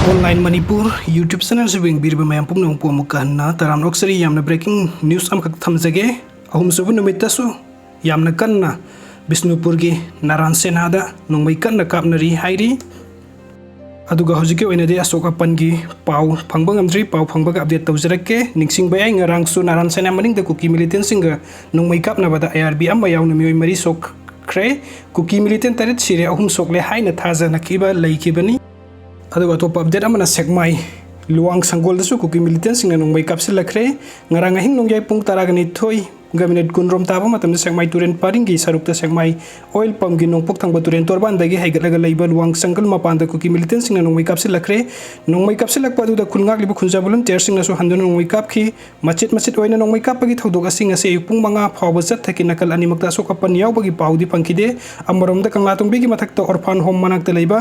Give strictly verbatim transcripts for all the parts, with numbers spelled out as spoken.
Online Manipur YouTube channel ꯑꯁꯤꯕꯨ ꯌꯦꯡꯕꯤꯔꯤꯕ ꯃꯌꯥꯝ ꯄꯨꯝꯅꯃꯛꯄꯨ ꯑꯃꯨꯛꯀ ꯍꯟꯅ ꯇꯔꯥꯝꯅ ꯑꯣꯛꯆꯔꯤ꯫ ꯌꯥꯝꯅ breaking news ꯑꯃꯈꯛ ꯊꯝꯖꯒꯦ꯫ ꯑꯍꯨꯝꯁꯨꯕ ꯅꯨꯃꯤꯠꯇꯁꯨ ꯌꯥꯝꯅ ꯀꯟꯅ ꯕꯤꯁꯅꯨꯄꯨꯔꯒꯤ ꯅꯥꯔꯥꯟ ꯁꯦꯅꯥꯗ ꯅꯣꯡꯃꯩ ꯀꯟꯅ ꯀꯥꯞꯅꯔꯤ ꯍꯥꯏꯔꯤ꯫ ꯑꯗꯨꯒ ꯍꯧꯖꯤꯛꯀꯤ ꯑꯣꯏꯅꯗꯤ ꯑꯁꯣꯛ ꯑꯄꯟꯒꯤ ꯄꯥꯎ ꯐꯪꯕ ꯉꯝꯗ꯭ꯔꯤ꯫ ꯄꯥꯎ ꯐꯪꯕꯒ update ꯇꯧꯖꯔꯛꯀꯦ꯫ ꯅꯤꯡꯁꯤꯡꯕ ꯌꯥꯏ, ꯉꯔꯥꯡꯁꯨ ꯅꯥꯔꯥꯟ ꯁꯦꯅꯥ ꯃꯅꯤꯡꯗ ꯀꯨꯀꯤ militantꯁꯤꯡꯒ ꯅꯣꯡꯃꯩ ꯀꯥꯞꯅꯕꯗ IRB ꯑꯃ ꯌꯥꯎꯅ ꯃꯤꯑꯣꯏ ꯃꯔꯤ ꯁꯣꯛꯈ꯭ꯔꯦ꯫ ꯀꯨꯀꯤ militant ꯇꯔꯦꯠ ꯁꯤꯔꯦ, ꯑꯍꯨꯝ ꯁꯣꯛꯂꯦ ꯍꯥꯏꯅ ꯊꯥꯖꯅꯈꯤꯕ ꯂꯩꯈꯤꯕꯅꯤ꯫ ꯑꯗꯨꯒ ꯑꯇꯣꯞꯄ update ꯑꯃꯅ ꯁꯦꯛꯃꯥꯏ ꯂꯨꯋꯥꯡ ꯁꯪꯒꯣꯜꯗꯁꯨ ꯀꯨꯀꯤ militantꯁꯤꯡꯅ ꯅꯣꯡꯃꯩ ꯀꯥꯞꯁꯤꯜꯂꯛꯈ꯭ꯔꯦ꯫ ꯉꯔꯥꯡ ꯑꯍꯤꯡ ꯅꯣꯡꯌꯥꯏ ꯄꯨꯡ ꯇꯔꯥꯒ ꯅꯤꯊꯣꯏꯒ minute ꯀꯨꯟꯔꯣꯝ ꯇꯥꯕ ꯃꯇꯝꯗ ꯁꯦꯛꯃꯥꯏ ꯇꯨꯔꯦꯜ ꯄꯔꯤꯡꯒꯤ ꯁꯔꯨꯛꯇ ꯁꯦꯛꯃꯥꯏ oil pumpꯀꯤ ꯅꯣꯡꯄꯣꯛ ꯊꯪꯕ ꯇꯨꯔꯦꯜ ꯇꯣꯔꯕꯥꯟꯗꯒꯤ ꯍꯥꯏꯒꯠꯂꯒ ꯂꯩꯕ ꯂꯨꯋꯥꯡ ꯁꯪꯒꯜ ꯃꯄꯥꯟꯗ ꯀꯨꯀꯤ militantꯁꯤꯡꯅ ꯅꯣꯡꯃꯩ ꯀꯥꯞꯁꯤꯜꯂꯛꯈ꯭ꯔꯦ꯫ ꯅꯣꯡꯃꯩ ꯀꯥꯞꯁꯤꯜꯂꯛꯄ ꯑꯗꯨꯗ ꯈꯨꯜ ꯉꯥꯛꯂꯤꯕ ꯈꯨꯟꯖꯥ volunteerꯁꯤꯡꯅꯁꯨ ꯍꯟꯗꯨꯅ ꯅꯣꯡꯃꯩ ꯀꯥꯞꯈꯤ꯫ ꯃꯆꯤꯠ ꯃꯆꯤꯠ ꯑꯣꯏꯅ ꯅꯣꯡꯃꯩ ꯀꯥꯞꯄꯒꯤ ꯊꯧꯗꯣꯛ ꯑꯁꯤ ꯉꯁꯤ ꯑꯌꯨꯛ ꯄꯨꯡ ꯃꯉꯥ ꯐꯥꯎꯕ ꯆꯠꯊꯈꯤ꯫ ꯅꯥꯀꯜ ꯑꯅꯤꯃꯛꯇ ꯑꯁꯣꯛ ꯑꯄꯟ ꯌꯥꯎꯕꯒꯤ ꯄꯥꯎꯗꯤ ꯐꯪꯈꯤꯗꯦ꯫ ꯑꯃꯔꯣꯝꯗ ꯀꯪꯂꯥꯇꯣꯡꯕꯤꯒꯤ ꯃꯊꯛꯇ orphan home ꯃꯅꯥꯛꯇ ꯂꯩꯕ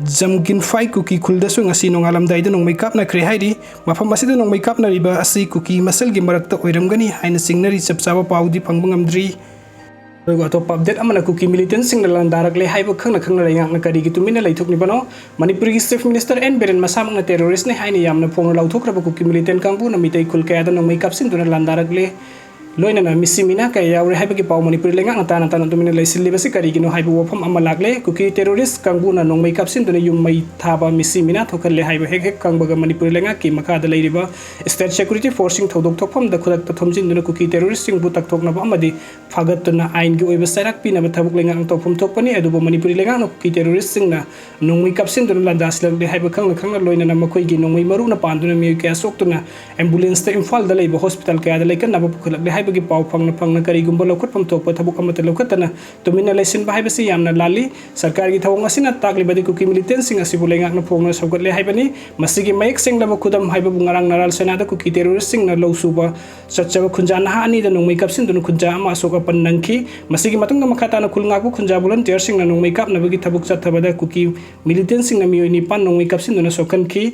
ꯖꯝꯒꯤꯟꯐꯥꯏ ꯀꯨꯀꯤ ꯈꯨꯜꯗꯁꯨ ꯉꯁꯤ ꯅꯣꯡꯉꯥꯜꯂꯝꯗꯥꯏꯗ ꯅꯣꯡꯃꯩ ꯀꯥꯞꯅꯈ꯭ꯔꯦ ꯍꯥꯏꯔꯤ꯫ ꯃꯐꯝ ꯑꯁꯤꯗ ꯅꯣꯡꯃꯩ ꯀꯥꯞꯅꯔꯤꯕ ꯑꯁꯤ ꯀꯨꯀꯤ ꯃꯁꯦꯜꯒꯤ ꯃꯔꯛꯇ ꯑꯣꯏꯔꯝꯒꯅꯤ ꯍꯥꯏꯅ ꯆꯤꯡꯅꯔꯤ꯫ ꯆꯞ ꯆꯥꯕ ꯄꯥꯎꯗꯤ ꯐꯪꯕ ꯉꯝꯗ꯭ꯔꯤ꯫ ꯑꯗꯨꯒ ꯑꯇꯣꯞꯄ update ꯑꯃꯅ ꯀꯨꯀꯤ militantꯁꯤꯡꯅ ꯂꯥꯟꯗꯥꯔꯛꯂꯦ ꯍꯥꯏꯕ ꯈꯪꯅ ꯈꯪꯅ ꯂꯩꯉꯥꯛꯅ ꯀꯔꯤꯒꯤ ꯇꯨꯃꯤꯟꯅ ꯂꯩꯊꯣꯛꯂꯤꯕꯅꯣ? ꯃꯅꯤꯄꯨꯔꯒꯤ Chief Minister ꯑꯦꯟ ꯕꯤꯔꯦꯟ ꯃꯁꯥꯃꯛꯅ terroristꯅꯤ ꯍꯥꯏꯅ ꯌꯥꯝꯅ ꯐꯣꯡꯅ ꯂꯥꯎꯊꯣꯛꯈ꯭ꯔꯕ ꯀꯨꯀꯤ militant ꯀꯥꯡꯕꯨꯅ ꯃꯤꯇꯩ ꯈꯨꯜ ꯀꯌꯥꯗ ꯅꯣꯡꯃꯩ ꯀꯥꯞꯁꯤꯟꯗꯨꯅ ꯂꯥꯟꯗꯥꯔꯛꯂꯦ꯫ ꯂꯣꯏꯅꯅ ꯃꯤꯁꯤ ꯃꯤꯅꯥ ꯀꯌꯥ ꯌꯥꯎꯔꯦ ꯍꯥꯏꯕꯒꯤ ꯄꯥꯎ ꯃꯅꯤꯄꯨꯔꯤ ꯂꯩꯉꯥꯛꯅ ꯇꯥꯅ ꯇꯥꯅ ꯇꯨꯃꯤꯟꯅ ꯂꯩꯁꯤꯜꯂꯤꯕꯁꯤ ꯀꯔꯤꯒꯤꯅꯣ ꯍꯥꯏꯕ ꯋꯥꯐꯝ ꯑꯃ ꯂꯥꯛꯂꯦ꯫ ꯀꯨꯀꯤ terrorist ꯀꯥꯡꯕꯨꯅ ꯅꯣꯡꯃꯩ ꯀꯥꯞꯁꯤꯟꯗꯨꯅ ꯌꯨꯝ ꯃꯩ ꯊꯥꯕ, ꯃꯤꯁꯤ ꯃꯤꯅꯥ ꯊꯣꯛꯍꯜꯂꯦ ꯍꯥꯏꯕ ꯍꯦꯛ ꯍꯦꯛ ꯈꯪꯕꯒ ꯃꯅꯤꯄꯨꯔ ꯂꯩꯉꯥꯛꯀꯤ ꯃꯈꯥꯗ ꯂꯩꯔꯤꯕ state security forceꯁꯤꯡ ꯊꯧꯗꯣꯛ ꯊꯣꯛꯐꯝꯗ ꯈꯨꯗꯛꯇ ꯊꯣꯝꯖꯤꯟꯗꯨꯅ ꯀꯨꯀꯤ terroristꯁꯤꯡꯕꯨ ꯇꯛꯊꯣꯛꯅꯕ ꯑꯃꯗꯤ ꯐꯥꯒꯠꯇꯨꯅ ꯑꯥꯏꯟꯒꯤ ꯑꯣꯏꯕ ꯆꯩꯔꯥꯛ ꯄꯤꯅꯕ ꯊꯕꯛ ꯂꯩꯉꯥꯛꯅ ꯇꯧꯐꯝ ꯊꯣꯛꯄꯅꯤ꯫ ꯑꯗꯨꯕꯨ ꯃꯅꯤꯄꯨꯔꯤ ꯂꯩꯉꯥꯛꯅ ꯀꯨꯀꯤ terroristꯁꯤꯡꯅ ꯅꯣꯡꯃꯩ ꯀꯥꯞꯁꯤꯟꯗꯨꯅ ꯂꯥꯟꯗꯥꯁꯤꯜꯂꯛꯂꯦ ꯍꯥꯏꯕ ꯈꯪꯅ ꯈꯪꯅ ꯂꯣꯏꯅꯅ ꯃꯈꯣꯏꯒꯤ ꯅꯣꯡꯃꯩ ꯃꯔꯨꯅ ꯄꯥꯟꯗꯨꯅ ꯃꯤꯑꯣꯏ ꯀꯌꯥ ꯁꯣꯛꯇꯨꯅ ambulanceꯇ ꯏꯝꯐꯥꯜꯗ ꯂꯩꯕ hospital ꯀꯌꯥꯗ ꯂꯥꯏꯀꯠꯅꯕ ꯄꯨꯈꯠꯂꯛꯂꯦ ꯍꯥꯏꯕꯒꯤ ꯄꯥꯎ ꯐꯪꯅ ꯐꯪꯅ ꯀꯔꯤꯒꯨꯝꯕ ꯂꯧꯈꯠꯐꯝ ꯊꯣꯛꯄ ꯊꯕꯛ ꯑꯃꯠꯇ ꯂꯧꯈꯠꯇꯅ ꯇꯨꯃꯤꯟꯅ ꯂꯩꯁꯤꯟꯕ ꯍꯥꯏꯕꯁꯤ ꯌꯥꯝꯅ ꯂꯥꯜꯂꯤ꯫ ꯁꯔꯀꯥꯔꯒꯤ ꯊꯧꯑꯣꯡ ꯑꯁꯤꯅ ꯇꯥꯛꯂꯤꯕꯗꯤ ꯀꯨꯀꯤ militantꯁꯤꯡ ꯑꯁꯤꯕꯨ ꯂꯩꯉꯥꯛꯅ ꯐꯣꯡꯅ ꯁꯧꯒꯠꯂꯦ ꯍꯥꯏꯕꯅꯤ꯫ ꯃꯁꯤꯒꯤ ꯃꯌꯦꯛ ꯁꯦꯡꯂꯕ ꯈꯨꯗꯝ ꯍꯥꯏꯕꯕꯨ ꯉꯔꯥꯡ ꯅꯥꯔꯥꯜ ꯁꯦꯅꯥꯗ ꯀꯨꯀꯤ terroristꯁꯤꯡꯅ ꯂꯧ ꯁꯨꯕ ꯆꯠꯆꯕ ꯈꯨꯟꯖꯥ ꯅꯍꯥ ꯑꯅꯤꯗ ꯅꯣꯡꯃꯩ ꯀꯥꯞꯁꯤꯟꯗꯨꯅ ꯈꯨꯟꯖꯥ ꯑꯃ ꯑꯁꯣꯛ ꯑꯄꯟ ꯅꯪꯈꯤ꯫ ꯃꯁꯤꯒꯤ ꯃꯇꯨꯡꯗ ꯃꯈꯥ ꯇꯥꯅ ꯈꯨꯜ ꯉꯥꯛꯄ ꯈꯨꯟꯖꯥ volunteerꯁꯤꯡꯅ ꯅꯣꯡꯃꯩ ꯀꯥꯞꯅꯕꯒꯤ ꯊꯕꯛ ꯆꯠꯊꯕꯗ ꯀꯨꯀꯤ militantꯁꯤꯡꯅ ꯃꯤꯑꯣꯏ ꯅꯤꯄꯥꯟ ꯅꯣꯡꯃꯩ ꯀꯥꯞꯁꯤꯟꯗꯨꯅ ꯁꯣꯛꯍꯟꯈꯤ꯫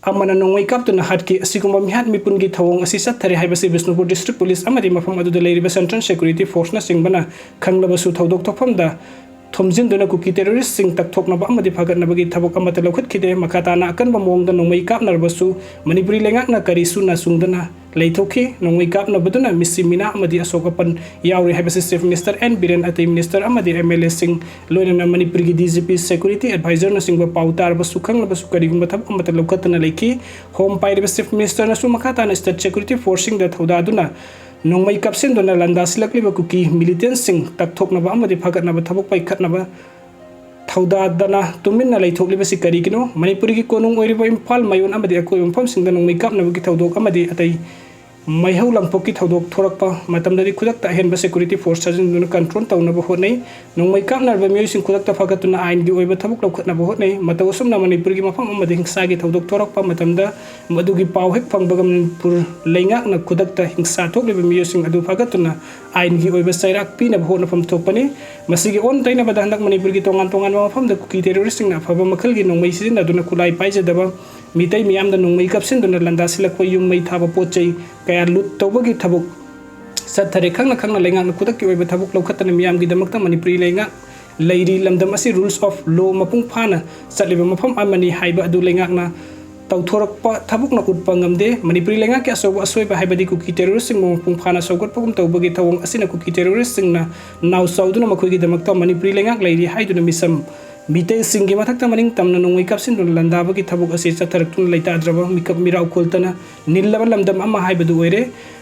ꯑꯃꯅ ꯅꯣꯡꯃꯩ ꯀꯥꯞꯇꯨꯅ ꯍꯥꯠꯈꯤ꯫ ꯑꯁꯤꯒꯨꯝꯕ ꯃꯤꯍꯥꯠ ꯃꯤꯄꯨꯟꯒꯤ ꯊꯧꯑꯣꯡ ꯑꯁꯤ ꯆꯠꯊꯔꯦ ꯍꯥꯏꯕꯁꯤ ꯕꯤꯁꯅꯨꯄꯨꯔ district police ꯑꯃꯗꯤ ꯃꯐꯝ ꯑꯗꯨꯗ ꯂꯩꯔꯤꯕ central security forceꯅꯆꯤꯡꯕꯅ ꯈꯪꯂꯕꯁꯨ ꯊꯧꯗꯣꯛ ꯊꯣꯛꯐꯝꯗ ꯊꯣꯝꯖꯤꯟꯗꯨꯅ ꯀꯨꯀꯤ ꯇꯦꯔꯣꯔꯤꯁꯁꯤꯡ ꯇꯛꯊꯣꯛꯅꯕ ꯑꯃꯗꯤ ꯐꯒꯠꯅꯕꯒꯤ ꯊꯕꯛ ꯑꯃꯠꯇ ꯂꯧꯈꯠꯈꯤꯗꯦ꯫ ꯃꯈꯥ ꯇꯥꯅ ꯑꯀꯟꯕ ꯃꯑꯣꯡꯗ ꯅꯣꯡꯃꯩ ꯀꯥꯞꯅꯔꯕꯁꯨ ꯃꯅꯤꯄꯨꯔꯤ ꯂꯩꯉꯥꯛꯅ ꯀꯔꯤꯁꯨ ꯅꯥꯆꯨꯡꯗꯅ ꯂꯩꯊꯣꯛꯈꯤ꯫ ꯅꯣꯡꯃꯩ ꯀꯥꯞꯅꯕꯗꯨꯅ ꯃꯤꯁꯤ ꯃꯤꯅꯥ ꯑꯃꯗꯤ ꯑꯁꯣꯛ ꯑꯄꯟ ꯌꯥꯎꯔꯦ ꯍꯥꯏꯕꯁꯤ Chief Minister N ꯕꯤꯔꯦꯟ, ꯑꯇꯩ Minister ꯑꯃꯗꯤ MLAꯁꯤꯡ, ꯂꯣꯏꯅꯅ ꯃꯅꯤꯄꯨꯔꯒꯤ DGP, security advisorꯅꯆꯤꯡꯕ ꯄꯥꯎ ꯇꯥꯔꯕꯁꯨ ꯈꯪꯂꯕꯁꯨ ꯀꯔꯤꯒꯨꯝꯕ ꯊꯕꯛ ꯑꯃꯠꯇ ꯂꯧꯈꯠꯇꯅ ꯂꯩꯈꯤ꯫ ꯍꯣꯝ ꯄꯥꯏꯔꯤꯕ Chief Ministerꯅꯁꯨ ꯃꯈꯥ ꯇꯥꯅ state security forceꯁꯤꯡꯗ ꯊꯧꯗꯥꯗꯨꯅ ꯅꯣꯡꯃꯩ ꯀꯥꯞꯁꯤꯟꯗꯨꯅ ꯂꯥꯟꯗꯥꯁꯤꯜꯂꯛꯂꯤꯕ ꯀꯨꯀꯤ militantꯁꯤꯡ ꯇꯛꯊꯣꯛꯅꯕ ꯑꯃꯗꯤ ꯐꯒꯠꯅꯕ ꯊꯕꯛ ꯄꯥꯏꯈꯠꯅꯕ ꯊꯧꯗꯥꯗꯅ ꯇꯨꯃꯤꯟꯅ ꯂꯩꯊꯣꯛꯂꯤꯕꯁꯤ ꯀꯔꯤꯒꯤꯅꯣ? ꯃꯅꯤꯄꯨꯔꯒꯤ ꯀꯣꯅꯨꯡ ꯑꯣꯏꯔꯤꯕ ꯏꯝꯐꯥꯜ ꯃꯌꯣꯟ ꯑꯃꯗꯤ ꯑꯀꯣꯏꯕ ꯃꯐꯝꯁꯤꯡꯗ ꯅꯣꯡꯃꯩ ꯀꯥꯞꯅꯕꯒꯤ ꯊꯧꯗꯣꯛ ꯑꯃꯗꯤ ꯑꯇꯩ ꯃꯩꯍꯧ ꯂꯥꯡꯄꯣꯛꯀꯤ ꯊꯧꯗꯣꯛ ꯊꯣꯔꯛꯄ ꯃꯇꯝꯗꯗꯤ ꯈꯨꯗꯛꯇ ꯑꯍꯦꯟꯕ security force ꯊꯥꯖꯤꯟꯗꯨꯅ control ꯇꯧꯅꯕ ꯍꯣꯠꯅꯩ꯫ ꯅꯣꯡꯃꯩ ꯀꯥꯞꯅꯔꯕ ꯃꯤꯑꯣꯏꯁꯤꯡ ꯈꯨꯗꯛꯇ ꯐꯥꯒꯠꯇꯨꯅ ꯑꯥꯏꯟꯒꯤ ꯑꯣꯏꯕ ꯊꯕꯛ ꯂꯧꯈꯠꯅꯕ ꯍꯣꯠꯅꯩ꯫ ꯃꯇꯧ ꯑꯁꯨꯝꯅ ꯃꯅꯤꯄꯨꯔꯒꯤ ꯃꯐꯝ ꯑꯃꯗ ꯍꯤꯡꯁꯥꯒꯤ ꯊꯧꯗꯣꯛ ꯊꯣꯔꯛꯄ ꯃꯇꯝꯗ ꯃꯗꯨꯒꯤ ꯄꯥꯎ ꯍꯦꯛ ꯐꯪꯕꯒ ꯃꯅꯤꯄꯨꯔ ꯂꯩꯉꯥꯛꯅ ꯈꯨꯗꯛꯇ ꯍꯤꯡꯁꯥ ꯊꯣꯛꯂꯤꯕ ꯃꯤꯑꯣꯏꯁꯤꯡ ꯑꯗꯨ ꯐꯥꯒꯠꯇꯨꯅ ꯑꯥꯏꯟꯒꯤ ꯑꯣꯏꯕ ꯆꯩꯔꯥꯛ ꯄꯤꯅꯕ ꯍꯣꯠꯅꯐꯝ ꯊꯣꯛꯄꯅꯤ꯫ ꯃꯁꯤꯒꯤ ꯑꯣꯟ ꯇꯩꯅꯕꯗ ꯍꯟꯗꯛ ꯃꯅꯤꯄꯨꯔꯒꯤ ꯇꯣꯉꯥꯟ ꯇꯣꯉꯥꯟꯕ ꯃꯐꯝꯗ ꯀꯨꯀꯤ ꯇꯦꯔꯣꯔꯤꯁꯁꯤꯡꯅ ꯑꯐꯕ ꯃꯈꯜꯒꯤ ꯅꯣꯡꯃꯩ ꯁꯤꯖꯤꯟꯅꯗꯨꯅ ꯈꯨꯠꯂꯥꯏ ꯄꯥꯏꯖꯗꯕ ꯃꯤꯇꯩ ꯃꯤꯌꯥꯝꯗ ꯅꯣꯡꯃꯩ ꯀꯥꯞꯁꯤꯟꯗꯨꯅ ꯂꯥꯟꯗꯥꯁꯤꯜꯂꯛꯄ, ꯌꯨꯝ ꯃꯩ ꯊꯥꯕ, ꯄꯣꯠ ꯆꯩ ꯀꯌꯥ ꯂꯨꯠ ꯇꯧꯕꯒꯤ ꯊꯕꯛ ꯆꯠꯊꯔꯦ꯫ ꯈꯪꯅ ꯈꯪꯅ ꯂꯩꯉꯥꯛꯅ ꯈꯨꯗꯛꯀꯤ ꯑꯣꯏꯕ ꯊꯕꯛ ꯂꯧꯈꯠꯇꯅ ꯃꯤꯌꯥꯝꯒꯤꯗꯃꯛꯇ ꯃꯅꯤꯄꯨꯔꯤ ꯂꯩꯉꯥꯛ ꯂꯩꯔꯤ꯫ ꯂꯝꯗꯝ ꯑꯁꯤ rules of law ꯃꯄꯨꯡ ꯐꯥꯅ ꯆꯠꯂꯤꯕ ꯃꯐꯝ ꯑꯃꯅꯤ ꯍꯥꯏꯕ ꯑꯗꯨ ꯂꯩꯉꯥꯛꯅ ꯇꯧꯊꯣꯔꯛꯄ ꯊꯕꯛꯅ ꯎꯠꯄ ꯉꯝꯗꯦ꯫ ꯃꯅꯤꯄꯨꯔꯤ ꯂꯩꯉꯥꯛꯀꯤ ꯑꯆꯧꯕ ꯑꯁꯣꯏꯕ ꯍꯥꯏꯕꯗꯤ ꯀꯨꯀꯤ ꯇꯦꯔꯣꯔꯤꯁꯁꯤꯡꯕꯨ ꯃꯄꯨꯡ ꯐꯥꯅ ꯁꯧꯒꯠꯄꯒꯨꯝ ꯇꯧꯕꯒꯤ ꯊꯧꯑꯣꯡ ꯑꯁꯤꯅ ꯀꯨꯀꯤ ꯇꯦꯔꯣꯔꯤꯁꯁꯤꯡꯅ ꯅꯥꯎ ꯆꯥꯎꯗꯨꯅ ꯃꯈꯣꯏꯒꯤꯗꯃꯛꯇ ꯃꯅꯤꯄꯨꯔꯤ ꯂꯩꯉꯥꯛ ꯂꯩꯔꯤ ꯍꯥꯏꯗꯨꯅ ꯃꯤꯆꯝ ꯃꯤꯇꯩꯁꯤꯡꯒꯤ ꯃꯊꯛꯇ ꯃꯅꯤꯡ ꯇꯝꯅ ꯅꯣꯡꯃꯩ ꯀꯥꯞꯁꯤꯟꯗꯨꯅ ꯂꯥꯟꯗꯥꯕꯒꯤ ꯊꯕꯛ ꯑꯁꯤ ꯆꯠꯊꯔꯛꯇꯨꯅ ꯂꯩꯇꯥꯗ꯭ꯔꯕ ꯃꯤꯀꯞ ꯃꯤꯔꯥꯎ ꯈꯣꯜꯇꯅ ꯅꯤꯜꯂꯕ ꯂꯝꯗꯝ ꯑꯃ ꯍꯥꯏꯕꯗꯨ ꯑꯣꯏꯔꯦ꯫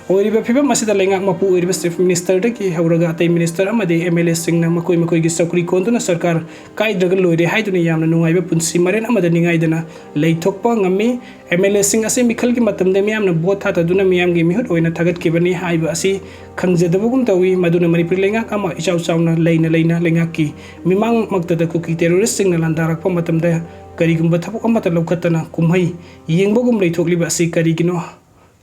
ꯑꯣꯏꯔꯤꯕ ꯐꯤꯕꯝ ꯑꯁꯤꯗ ꯂꯩꯉꯥꯛ ꯃꯄꯨ ꯑꯣꯏꯔꯤꯕ Chief Ministerꯗꯒꯤ ꯍꯧꯔꯒ ꯑꯇꯩ Minister ꯑꯃꯗꯤ MLAꯁꯤꯡꯅ ꯃꯈꯣꯏ ꯃꯈꯣꯏꯒꯤ ꯆꯧꯀ꯭ꯔꯤ ꯀꯣꯟꯗꯨꯅ ꯁꯔꯀꯥꯔ ꯀꯥꯏꯗ꯭ꯔꯒ ꯂꯣꯏꯔꯦ ꯍꯥꯏꯗꯨꯅ ꯌꯥꯝꯅ ꯅꯨꯡꯉꯥꯏꯕ ꯄꯨꯟꯁꯤ ꯃꯔꯦꯟ ꯑꯃꯗ ꯅꯤꯡꯉꯥꯏꯗꯅ ꯂꯩꯊꯣꯛꯄ ꯉꯝꯃꯤ꯫ MLAꯁꯤꯡ ꯑꯁꯤ ꯃꯤꯈꯜꯒꯤ ꯃꯇꯝꯗ ꯃꯤꯌꯥꯝꯅ ꯚꯣꯠ ꯊꯥꯗꯗꯨꯅ ꯃꯤꯌꯥꯝꯒꯤ ꯃꯤꯍꯨꯠ ꯑꯣꯏꯅ ꯊꯥꯒꯠꯈꯤꯕꯅꯤ ꯍꯥꯏꯕ ꯑꯁꯤ ꯈꯪꯖꯗꯕꯒꯨꯝ ꯇꯧꯏ꯫ ꯃꯗꯨꯅ ꯃꯅꯤꯄꯨꯔꯤ ꯂꯩꯉꯥꯛ ꯑꯃ ꯏꯆꯥꯎ ꯆꯥꯎꯅ ꯂꯩꯅ ꯂꯩꯅ ꯂꯩꯉꯥꯛꯀꯤ ꯃꯤꯃꯥꯡꯃꯛꯇꯗ ꯀꯨꯀꯤ ꯇꯦꯔꯣꯔꯤꯁꯁꯤꯡꯅ ꯂꯥꯟꯗꯥꯔꯛꯄ ꯃꯇꯝꯗ ꯀꯔꯤꯒꯨꯝꯕ ꯊꯕꯛ ꯑꯃꯠꯇ ꯂꯧꯈꯠꯇꯅ ꯀꯨꯝꯍꯩ ꯌꯦꯡꯕꯒꯨꯝ ꯂꯩꯊꯣꯛꯂꯤꯕ ꯑꯁꯤ ꯀꯔꯤꯒꯤꯅꯣ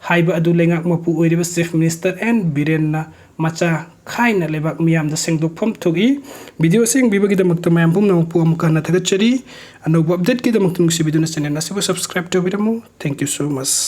ꯍꯥꯏꯕ ꯑꯗꯨ ꯂꯩꯉꯥꯛ ꯃꯄꯨ ꯑꯣꯏꯔꯤꯕ Chief Minister N ꯕꯤꯔꯦꯟꯅ ꯃꯆꯥ ꯈꯥꯏꯅ ꯂꯩꯕꯥꯛ ꯃꯤꯌꯥꯝꯗ ꯁꯦꯡꯗꯣꯛꯐꯝ ꯊꯣꯛꯏ꯫ Video ꯑꯁꯤ ꯌꯦꯡꯕꯤꯕꯒꯤꯗꯃꯛꯇ ꯃꯌꯥꯝ ꯄꯨꯝꯅꯃꯛꯄꯨ ꯑꯃꯨꯛ ꯍꯟꯅ ꯊꯥꯒꯠꯆꯔꯤ꯫ ꯑꯅꯧꯕ updateꯀꯤꯗꯃꯛꯇ ꯅꯨꯡꯁꯤꯕꯤꯗꯨꯅ channel ꯑꯁꯤꯕꯨ subscribe ꯇꯧꯕꯤꯔꯝꯃꯨ꯫ Thank you so much꯫